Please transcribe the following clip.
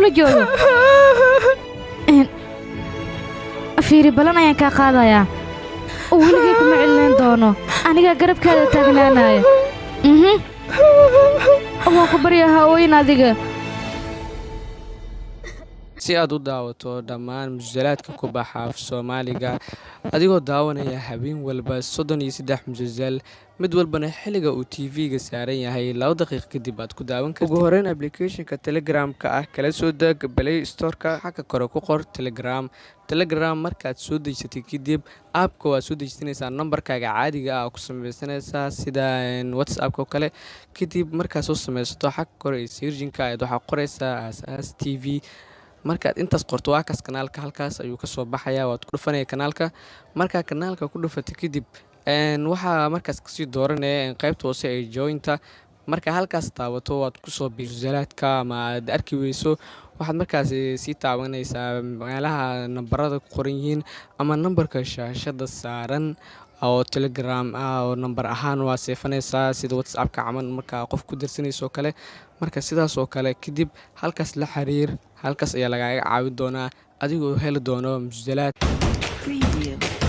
kula joogo. Fiiri, balan ayaan kaa qaadayaa, weligay kuma celinayn doono. Anigaa garabkaada taagnaanaya. Waan ku baryaa, ha ooyin adiga. Si aad u daawato dhammaan musalsalaadka ku baxa af Soomaaliga, adigoo daawanaya habeen walba 33 musalsal, mid walbana xilliga uu TV-ga saaran yahay 2 daqiiq kadib aad ku daawan kartid. Ugu horeyn, applicationka Telegramka ah kala soo deg Play Storeka. Xagga kore ku qor Telegram. Telegram markaad soo dejisatay kadib, appka waad soo dejisanaysaa, nambarkaaga caadiga ah ku sameysanaysaa sida WhatsAppka oo kale. Kadib markaad soo sameysato, xagga kore ee searchinka ayaad waxaa qoraysaa Aasaas TV. Markaad intaas qorto, waa kaas kanaalka, halkaas ayuu kasoo baxayaa. Waad ku dhufanaya kanaalka. Markaa kanaalka ku dhufatay kadib, waxaa markaas kasii dooranaya qaybta hoose ee jointa. Marka halkaas taabato, waad kusoo musalsalaadka ama aad arki weyso, waxaad markaas sii taabanaysaa meelaha nambarada ku qoran yihiin ama nambarka shaashada saaran oo Telegram ah, oo nambar ahaan waa seefanaysaa sida WhatsAppka camal markaa qof ku dirsanayso oo kale. Marka sidaas oo kale kadib halkaas la xiriir, halkaas ayaa lagaaga caawin doonaa adigoo heli doono musalsalaad. Preview.